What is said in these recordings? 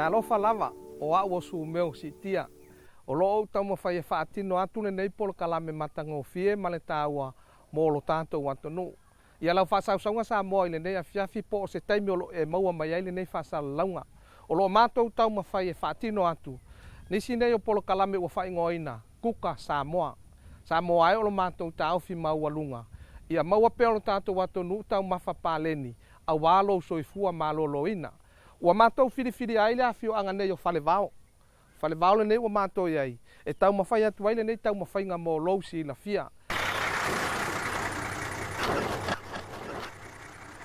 Talofa lava, o au o Sumeo Siitia. O lo o ou taumafai e faatino atu lenei polokalame matagofie ma le taua mo lo tatou atunuu. Ia lau faasausauga Samoa i lenei afiafi po o se taimi o lo o e maua mai ai lenei faasalalauga. O lo o matou taumafai e faatino atu nisi nei o polokalame ua faaigoaina Kuka Samoa. Samoa ai o lo matou taofi maualuga ia maua pea o lo tatou atunuu taumafa paleni aua lou soifua maloloina. Ua matou filifilia ai le afioaga nei o Falevao. Falevao lenei ua matou i ai e taumafai atu ai lenei taumafaiga mo lou silafia.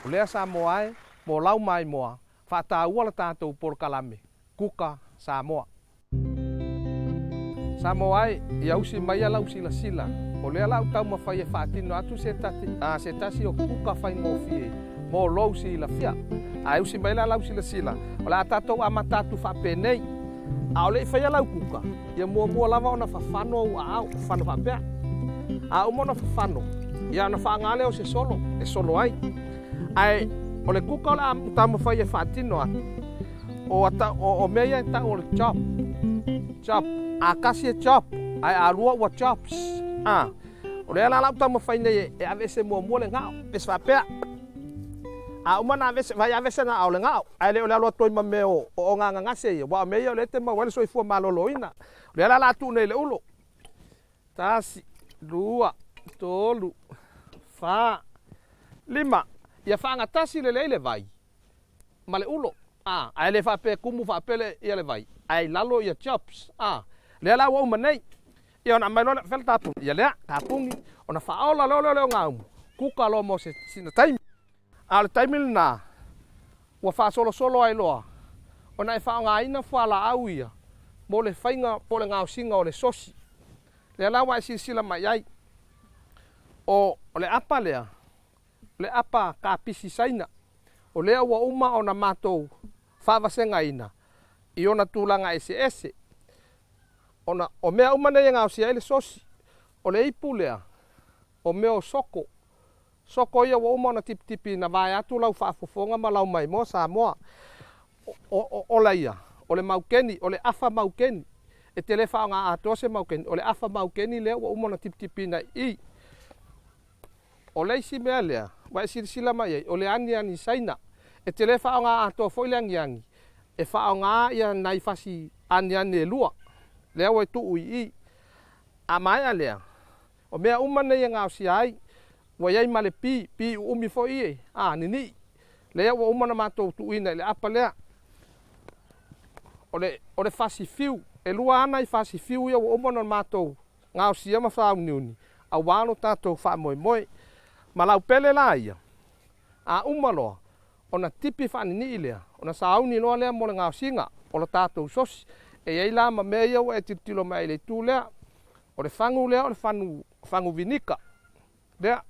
O lea Samoa e, mo lau maimoa, faataua la tatou polokalame, Kuka Samoa. Samoa e, ia usi maia lau silasila, o lea la ou taumafai e faatino atu se tati, a, se tasi o kuka faigofie mo lou silafia. Ae usi mai la lau silasila, o le a tatou amata atu faapenei. A o le i faia lau kuka, ia muamua lava ona fafano ou aao, fafano faapea. A uma ona fafano, ia ona faaaoga lea o se solo e solo ai. Ae o le kuka o le a taumafai e faatino atu, o, ata, o, o mea ia e tau o le chop. Chop. A tasi e chop, ae a lua ua chops. A, o lea la la ou taumafai nei e, e aveese muamua le gao. Ese faapea. A uma ona aveese, vai aveese na ao le gao, ae le o le alu atu ai ma mea o, o ogagagase ia, aua o mea ia o lea e te maua ai le soifua maloloina. O lea la o le a tuu nei i le ulo. Tasi, lua, tolu, fa, lima. Ia faagatasi lelei le vai ma le ulo, a, ae le faapea e kumu faapea le, ia le vai, ae i lalo ia chops, a. Lea la ua uma nei. Ia ona aumai loa lea, fai le tapuni, ia lea, tapuni, ona faaola loa lea o le ogaumu, kuka loa mo se, sina taimi. A o le taimi lena, ua faasolosolo ai loa ona e faaaogaina fualaau ia mo le faiga po o le gaosiga o le sosi. Lea la ua e silasila mai ai, o le apa lea, o le apa kapisi Saina, o lea ua uma ona matou faavasegaina i ona tulaga eseese, ona o mea uma nei e gaosia ai le sosi, o le ipu lea, o mea o soko, Soko ia ua uma ona tipitipi na vae atu lau faafofoga ma lau maimoa Samoa. O, o, ola ia, o le maukeni, o le afa maukeni. E te le faaaoga atoa se maukeni, o le afa maukeni lea ua uma ona tipitipiina i i. O le isi mea lea, ua e silasila mai ai, o le aniani Saina. E te le faaaoga atoa foi le aniani, e faaaoga ia nai fasi aniani e lua, lea ua e tuu i i. A maea lea, O mea uma nei e gaosia ai, ua i ai ma le pi, pi uumi foi e, a, ninii. Lea ua uma ona matou tuuina i le apa lea. O le, o le fasi fiu, e lua ana i fasi fiu ia ua uma ona matou gaosia ma sauniuni, aua lo tatou faamoemoe. Ma laupele la ia, a uma loa, ona tipi faaninii lea, ona sauni loa lea mo le gaosiga o lo tatou sosi. E i ai la ma mea ia ua e tilotilo mai ai i le itu lea. O le fagu lea o le fanu, fagu vinika lea.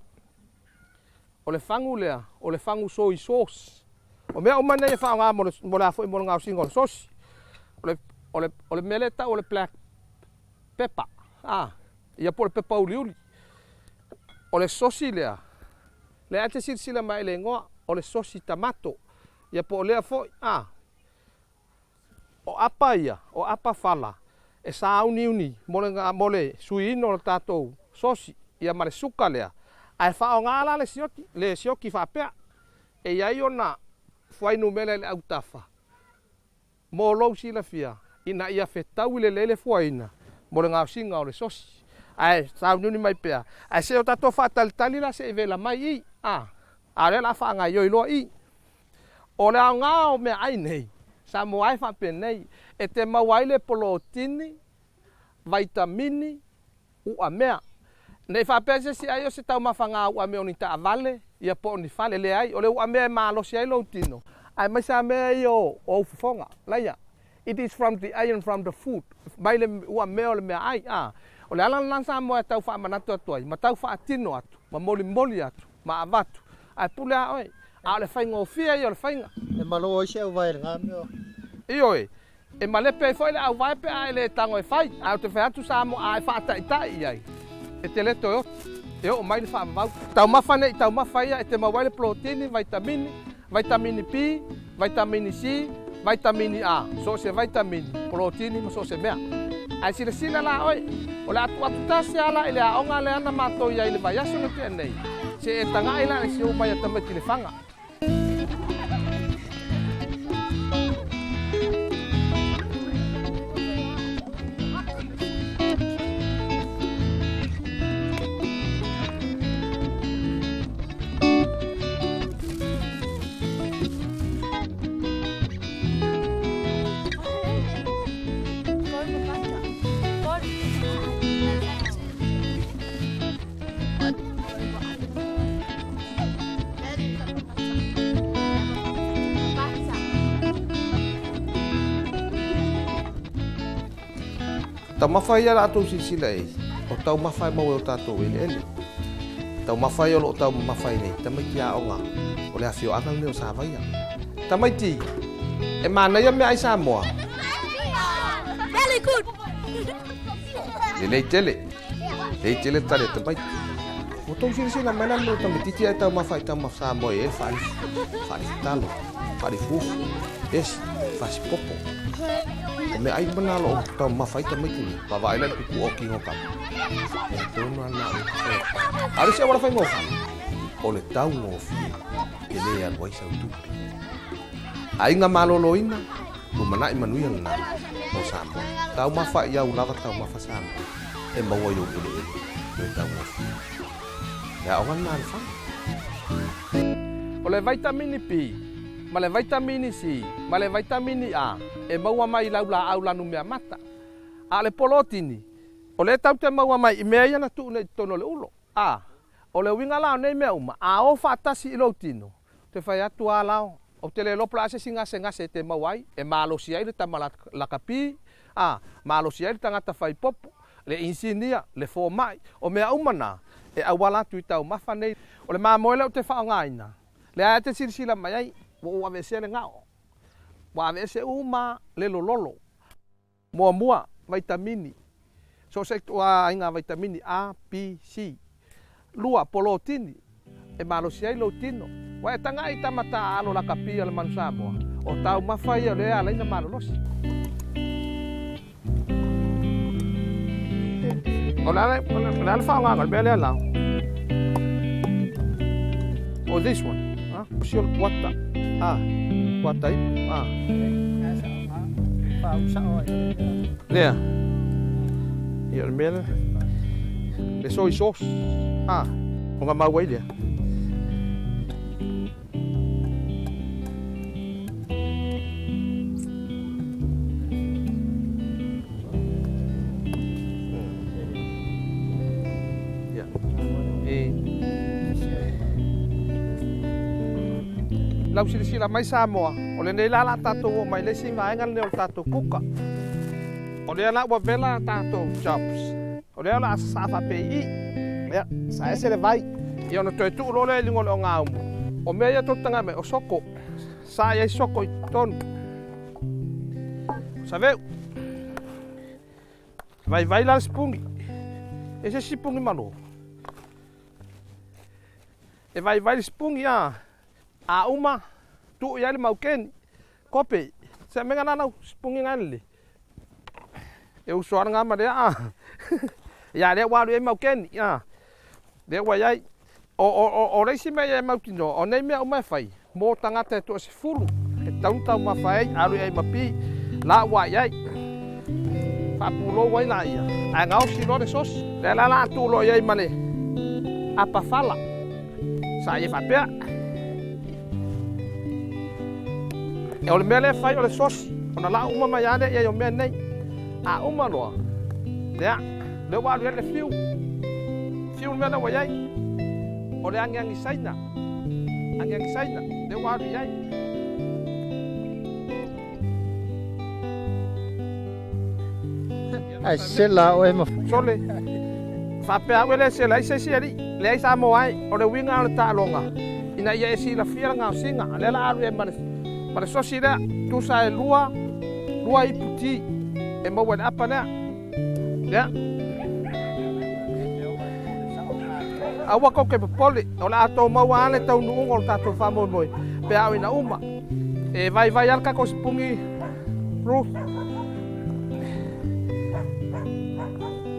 O le fagu lea, o le fagu soy sauce. O mea uma nei e faaaoga mo le, mo le a foi mo le gaosiga o le sosi. O le, o le, o le mea lea e tau o le black pepper, a, ia po o le pepa uliuli. O le sosi lea, lea e te silasila mai i le igoa, o le sosi tamato. Ia po o lea foi, a. O apa ia, o apa fala, e sāuniuni mo le, mo le suiina o le tatou sosi, ia ma le suka lea, ae faaaoga la le sioki, le sioki faapea, e i ai ona fuainumera i le autafa, mo lou silafia, ina ia fetaui lelei le fuaina mo le gaosiga o le sosi. Ae sauniuni mai pea, ae se i o tatou faatalitali la se i vela mai i, a, a o lea o le a faagaoioi loa i. O le aoga o meaai nei, Samoa e faapenei, e te maua ai le polotini, vaitamini, uamea. Ne i faapea se isi ai o se taumafaga uamea o ni taavale, ia po o ni fale. Leai, o le uamea e malosi ai lou tino, aemaise lava mea ia o ou fofoga. Laia, It is from the iron from the food, mai le uamea o le meaai. A, o le ala lena Samoa e tau faamanatu atu ai, ma tau faatino atu, ma molimoli atu, ma avatu, ae pule a oe. A o le faigofie ia o le faiga. E malo ai se auvae i lena mea. Ioe, e malepe ai foi le auvae pe a e le tago e fai. Ae ou te fai atu Samoa, a e faataitai i ai, e te le toe oti, e oo mai le faavavau. Taumafa nei taumafa ia e te maua ai le polotini, vaitamini, vaitamini B, vaitamini C, Vaitamini A, so o se vaitamini, polotini ma so o se mea. Ae silasila la oe, o le a tuu atu tasi lava la i le aoga lea na matou i ai i le vaiaso na tea nei, se e taga'i la i le siou mai a tamaiti Lefaga. Taumafa ia latou silasila i ai, o taumafa e maua e o tatou eleele. Taumafa ia o lo o taumamafa ai nei tamaiti aoga o le afioaga lenei o Savaia. Tamaiti, e manaia meaai Samoa? Very good! Lelei tele. Lelei tele le tali a tamaiti. Ua tou silasila mai la le mea o tamaititi ae taumafa i taumafa Samoa e i ai le faalifu talo, faalifu ufi, esi, fasipopo. O meaai uma na o lo o taumamafa ai tamaiti nei. Vaavaai la i le pupu'a o kigo kama. Mea tonu lava lena o lea e A o le isi auala faigofie, o le taugofie e le alu ai sau tupe. Aiga maloloina, lumanai manuia lena o Samoa. Taumafa i au lava taumafa Samoa e maua i ou eleele toe taugofie. Le aoga lena a le fale. O le vaitamini B ma le vaitamini C ma le vaitamini A e maua mai i laulaau lanumeamata. A o le polotini, o lea tatou te maua mai i mea ia na tuu nei i totonu o le ulo. A, o le uiga la o nei mea uma, a o faatasi i lou tino, ou te fai atu a lao, ou te le iloa po o le a se isi gasegase e te maua ai, e malosi ai le tama lakapi, a, malosi ai le tagata fai popo, le inisinia, le fomai, o mea uma na, e auala atu i taumafa nei. O le mamoe lea ou te faaaogaina, lea e te silasila mai ai, ua ou aveesea le gao, ua aveese uma le lololo. Muamua, vaitamini, so o se ituaiga vaitamini A, B, C. Lua, polotini, e malosi ai lou tino. Ua e taga'i i tama taaalo lakapi a le Manu Samoa, o taumafa ia o lea e ala ai ona malolosi. O le a le faaaogaina o le mea lea lao? Oh, this one. Ha? Si o le kuata. Ha, kuata ipu. Ha. Lea. Ia o le mea lea. Le soy sauce. Ha. O ngā mau ai lea. Lau silasila mai Samoa, o lenei la la tatou oo mai le isi vaega lenei o le tatou kuka. O lea la ua vela tatou chops. O lea o le a sasaa faapei i. Ia, sa ese le vai. Ia ona toe tuu loa lea i luga o le ogaumu. O mea ia tou te tagai mai, o soko. Sa i ai soko i totonu. Saveu. Vaivai la le sipungi. E se sipungi malo. E vaivai le sipungi a. A uma, tuu i ai le maukeni. Kope, se mea la lau sipungi ngai lele. E uso ana ngama lea a. Ia lea ua alu i ai maukeni a. Lea ua i ai. O, o, o, o le isi mea ia e mautinoa, o nei mea uma e fai, mo tagata e toasefulu, e tatau ona taumafa ai, alu i ai ma pi, la ua i ai. Faapulou ai laia, ae gaosi loa le sosi. Lea la la tuu loa i ai ma le apafala. Sa ia faapea. O le mea lea e fai o le sosi, ona lau uma mai lava lea i ai o mea nei. A uma loa, lea, lea ua alu i ai le fiu. Fiu le mea lea ua i ai. O le agiagi Saina, agiagi Saina, lea ua alu i ai. Ai sela oe ma. Sole, faapea au e le sela ai se isi alii, leai Samoa e, o le uiga o le taaloga, ina ia e silafia le gaosiga, lea la alu i ai ma le, ma le sosi lea, tusa e lua, lua ipu ti e maua i le apa lea. Lea. Aua kou te popole, o le a tou maua lava le taunuuga o le tatou faamoemoe pe a oo ina uma. E vaivai lava le tatou sipuni Ruth.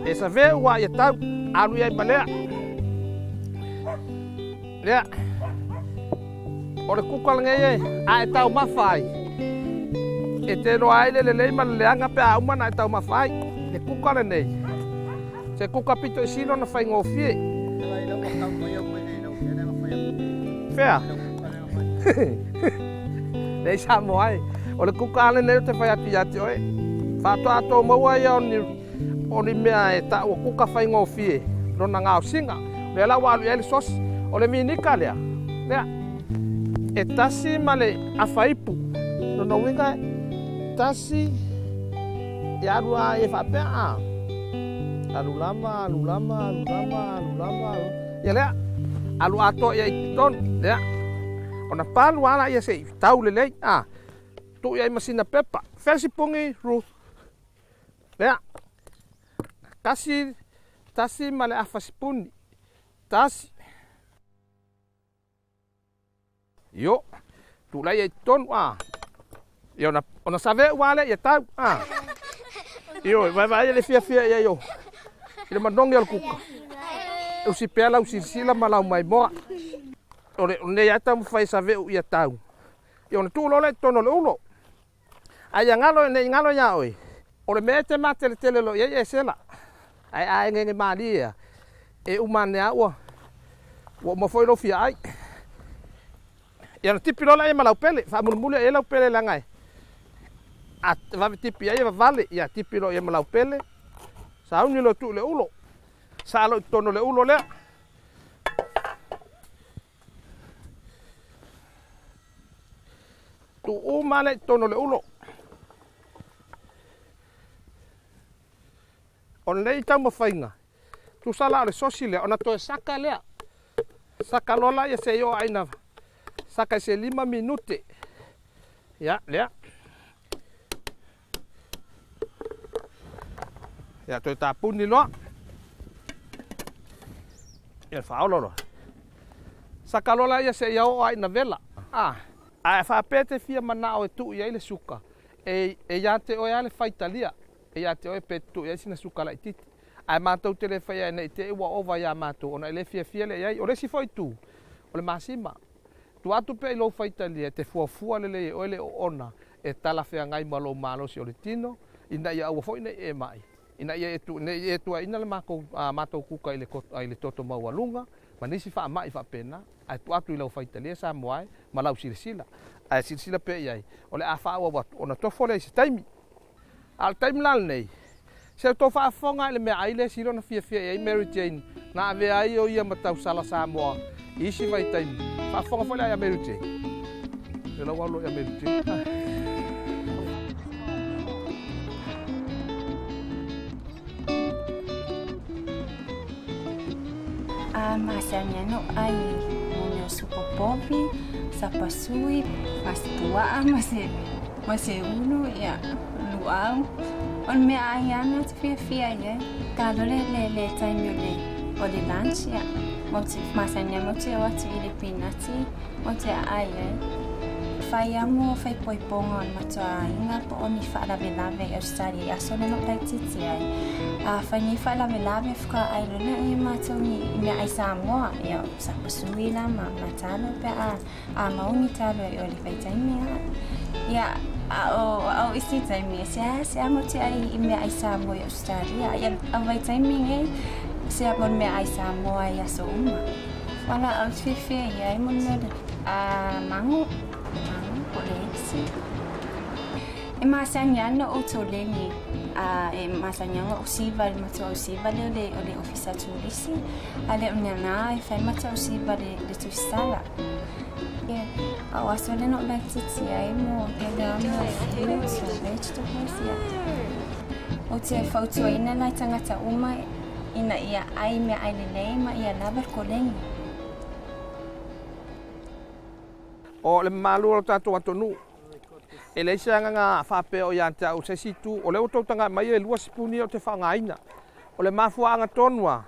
E save'u a ia tau alu i ai ma lea. Lea. O le kuka lenei e a e taumafa ai. E te iloa ai le lelei ma le leaga pe a uma ona e taumafa ai. Le kuka lenei, se kuka pito i sili ona faigofie. Fea? Leai Samoa e. O le kuka lava lenei ou te fai atu ia te oe. Faatoa tou maua ia o ni, o ni mea e taua kuka faigofie lona gaosiga. O lea la ua alu i ai le sosi. O le vinika lea, lea, e tasi ma le afa ipu. Lona uiga e tasi, ia alu lava e faapea a. Alu lava, alu lava, alu lava, alu lava, alu. Ia lea, alu atoa i ai i totonu, lea. Ona palu lava laia se i tau lelei, a. Tuu i ai ma sina pepa. Fea le sipuni, Ruth? Lea. Tasi, tasi ma le afa sipuni. Tasi. Io. Tuu laia i totonu, a. Ia ona, ona save'u lava lea ia tau, a. Ioe, vaevae le fiafia i ai o i le manogi o le kuka. Usi pea lau silasila ma lau maimoa. O le, o lenei lava e taumafai e save'u ia tau. Ia ona tuu loa lea i totonu o le ulo. A ia galo, ne i galo iā oe, o le mea e te mateletele loa i ai e sela. Ae a egeege malie lava, e uma ane lava ua, ua uma foi lou fia ai. Ia ona tipi loa lea ma lau pele, faamulimuli i ai lau pele leaga e a vave tipi ai e vavale, ia tipi loa i ai ma lau pele, sauni loa tuu i le ulo. Saa loa i totonu o le ulo lea. Tuu uma lea i totonu o le ulo. O lenei taumafaiga, tusa la o le sosi lea, ona toe saka lea. Saka loa laia se i oo ai ina saka i se 5 minute. Ia, lea. Ia, toe tapuni loa. Ia, faaolo loa. Saka loa laia se i oo ai ina vela. Ah. Ae faapea e te fia manao e tuu i ai le suka, e, e ia te oe lava le faitalia. E ia te oe pe tuu i ai sina suka laitiiti. Ae matou te le faia ai ne i te i ua ova iā matou ona e le fiafia lea i ai. O le isi foi itu, o le masima. Tuu atu pea i lou faitalia e te fuafua lelei e oe le oona e talafeagai ma lou malosi o le tino, ina ia aua foi ne i e ma'i, ina ia e tu, ne i e tuuaiina le makou, a matou kuka i le, i le toto maualuga ma nisi faamai faapena. Ae tuu atu i lau faitalia Samoa e, ma lau silasila. Ae silasila pea i ai, o le a faaauau atu ona tofo lea i se taimi. A o le taimi la lenei, se ua tou faafofoga i le meaai lea e sili ona fiafia i ai Mary Jane na avea ai o ia ma tausala Samoa i isi vaitaimi. Faafofoga foi la ia Mary Jane. Se lau alo ia Mary Jane. A masani ai no ai mo mea o supo povi, sapasui, fasipuaa ma se ma se ulu, ia, luau. O le mea ai ana ou te fiafia i ai. Talo le le le taimi o le o le lunch, ia, matou te masani lava matou te o atu i le pinati matou te aai ai. Fai lava mo faaipoipoga o le matou aiga po o ni faalavelave i Australia i aso lena o laitiiti ai. A fai nei faalavelave faatoa ai loa lea matou i meaai Samoa, ia, sapasui la ma ma talo pe a A mau ni talo i o le vaitaimi a. Ia, a o au isi taimi, e seasea matou te ai i meaai Samoa i Australia. Ia, a vaitaimi nei, sea mo le meaai Samoa i aso uma. Wala au te fiafia i ai mo le mea le a mago, mago po o le esi. E masani lava na outou leni, a e masani lava na ou siva i le matou au siva lea o le o le ofisa turisi, a le o mea na e fai matou au siva le le tusitala. Ia, a o aso lea na ou laitiiti ai mo hele lava mo fruits or vegetables, ia. Ou te fautuaina nai tagata uma ina ia ai meaai lelei ma ia lava le koleni. O le mamalu o lo tatou atunuu, E leai se agaga faapea o ia te au se isi itu, o lea ua tou tagai mai e lua sipuni ia ou te faaaogaina. O le mafuaaga tonu lava,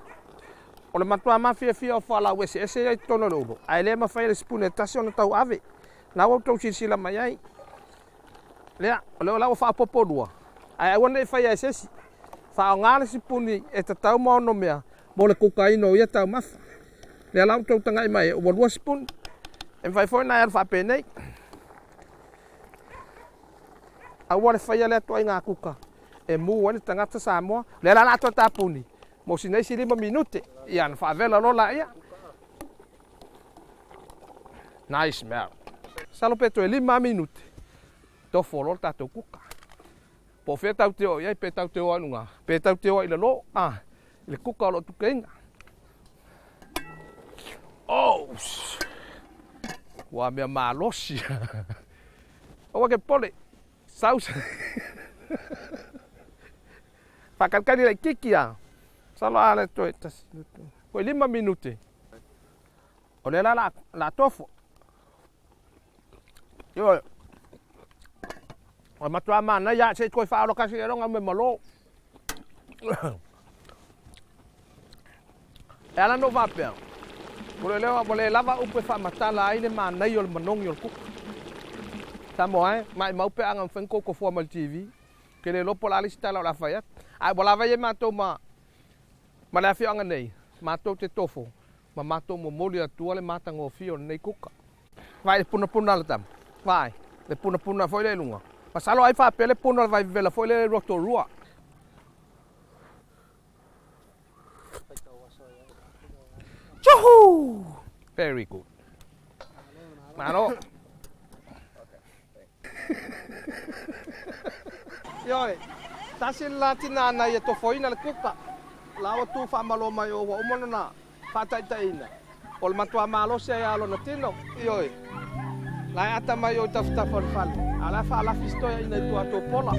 o le matua mafiafia o fualaau eseese ia i totonu o le ulo, ae le mafai e le sipuni e tasi ona tauave. Na ua outou silasila mai ai. Lea, o lea la ua faaopoopo lua, ae aua ne i faia e se isi. Faaaoga le sipuni e tatau ma onomea mo le kukaina o ia taumafa. Lea la ua outou tagai mai ai, ua lua sipuni. E mafai foi ona e alu faapenei. Aua le faia lea ituaiga kuka e mu ai le tagata Samoa. Lea la o le a toe tapuni mo sina isi 5 minute, ia ona faavela loa laia. Nice smell. Masalo pe toe 5 lava minute, tofo loa le tatou kuka. Po o fea tatou te oo i ai, pe tatou te o lava i luga, pe tatou te o lava i lalo, a, i le kuka o lo o tukeina. Oh! Ua mea malosi. Aua ke pole. Sau faakalikali laititi a. Masalo a le toe tasi, toe 5 minute. O lea la la tofo. Ioe. O matua manaia a se i toe faaolo kasi e loga me malo. E ala ona ou faapea, ua le ua le lava upu e faamatala ai le manaia o le manogi o le kuka. Samoa e, maimau pe a na mafai ona tou tofoa mai le TV. Ou te le iloa po o le a le isi tala o le a fai atu. Ae ua lava ia matou ma ma le afioaga nei, matou te tofo ma matou momoli atua le matagofie o lenei kuka. Vaai le punapuna a le tama. Vaai, le punapuna foi lea i luga. Masalo ai faapea le puna o le vaivevela foi lea i Rotorua. Juhu! Very good. Malo. Ioe, tasi le la tina na ia tofoina le kuka. La ua tu faamalo mai o ua uma lona faataitaiina. O le matua malosi ai lava o lona tino. Ioe, la e ata mai o i tafatafa o le fale, a o la e faalafi si toeaina i tua atu o Pola.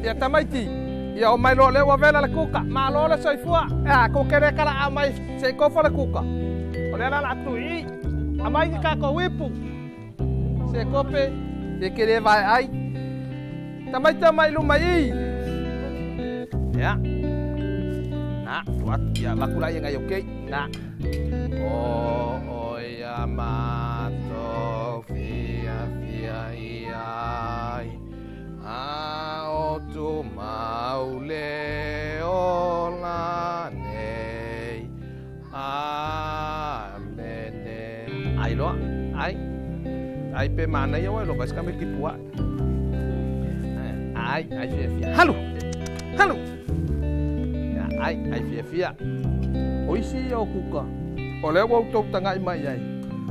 Ia tamaiti, ia o mai loa lea ua vela le kuka. Malo le soifua. Ea, ko kele kala a mai se i kofo le kuka. O lea la la atu i i. Amai ni kākou ipu. Se kope, se kele vae ai. Tamaiti amai luma i. Ia. Na, tu atu ia vaku la ia ngai okay. Na. O o ia matou fiafia i ai. A o tumau le ola nei. Amene. Ai loa, ai. Ai pe manaia oe loa vaisika me tipu ae. Ai, ai fiafia. Halu! Halu! Ai, ai fiafia. O isi ia o kuka, o lea ua outou tagai mai i ai,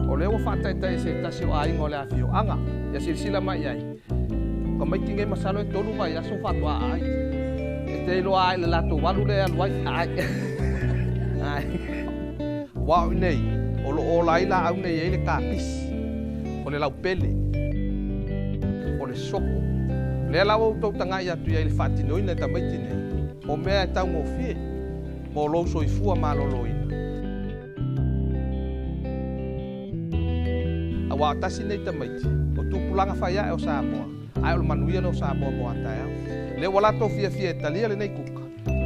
o lea ua faataitai e se tasi o aiga o le afioaga, ia silasila mai i ai. Tamaiti nei masalo e 3 vaiaso faatoa ai. E te iloa ai le latou alu lea e alu ai. Ai. Ai. Aua o i nei, o lo o ola ai laau nei e i ai le kapisi, o le laupele, o le soko. Lea la ua outou tagai atu i ai i le faatinoina e tamaiti nei, o mea e taugofie mo lou soifua maloloina. Aua o tasi nei tamaiti, o tupulaga fai ae o Samoa, ae o le manuia lea o Samoa mo a taeao. Lea ua latou fiafia e talia lenei kuka,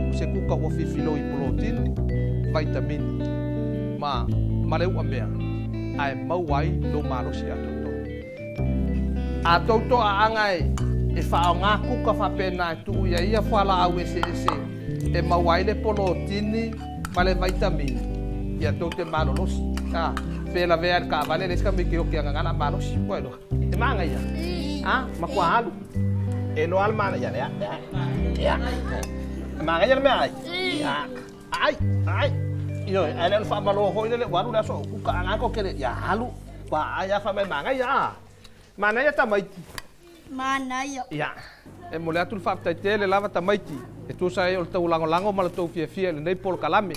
o se kuka ua fifiloi i polotini, vaitamini, ma ma le uamea, ae maua ai lou malosi atoatoa. A tou toaaga e e faaaoga kuka faapena e tuu i ai ia fualaau eseese e maua ai le polotini ma le vaitamini, ia tou te malolosi. A, pe lavea ai le taavale le isi tamaiti e oki agagana a malosi. Ua iloa. E manaia. A, matua alu. E loa le manaia lea. Ia. E manaia le meaai. Ia. Ai, ai. Ioe, ae le o le faamalo foi lele ua alu le aso o kuka a ko kele ia alu. Ua ai a fa mai manaia a. Manaia tamaiti. Manaia. Ia. E momoli atu le faafetai tele lava tamaiti e tusa ai o le tau lagolago ma le tou fiafia i lenei polokalame.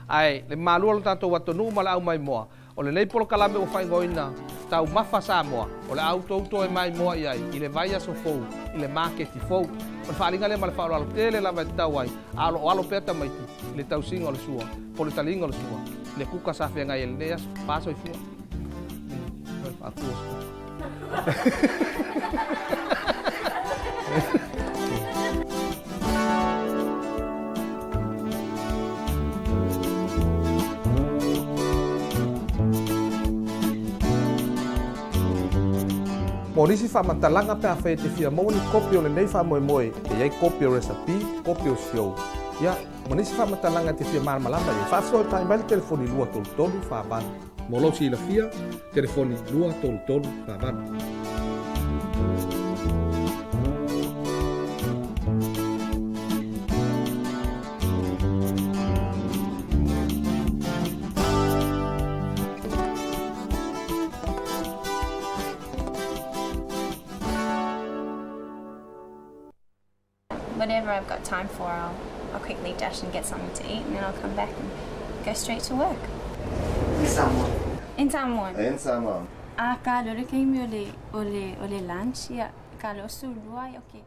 Ae le mamalu o le tatou atunuu ma le aumaimoa, O lenei polokalame ua faaigoaina Taumafa Samoa, o le a outou toe maimoa i ai i le vaiaso fou i le maketi fou. O le faaaliga lea ma le faaaloalo tele lava e tatau ai, a o lo o alo pea tamaiti i le tausiga o le sua, po o le taliga o le sua, i le kuka sa feagai ai i lenei aso. Pa soifua. Mo nisi faamatalaga pe afai e te fia maua ni kopi o lenei faamoemoe e i ai kopi o resapi, kopi o siou, ia, ma nisi faamatalaga e te fia malamalama i ai, faafesootai mai le telefoni 2 33 48. Mo lou silafia, telefoni 2 33 48. Whatever I've got time for, I'll quickly dash and get something to eat, and then I'll come back and go straight to work. In Samoa. In Samoa. In Samoa. A ka lore kei mi o le lunch, ia, ka lo su lua, okay.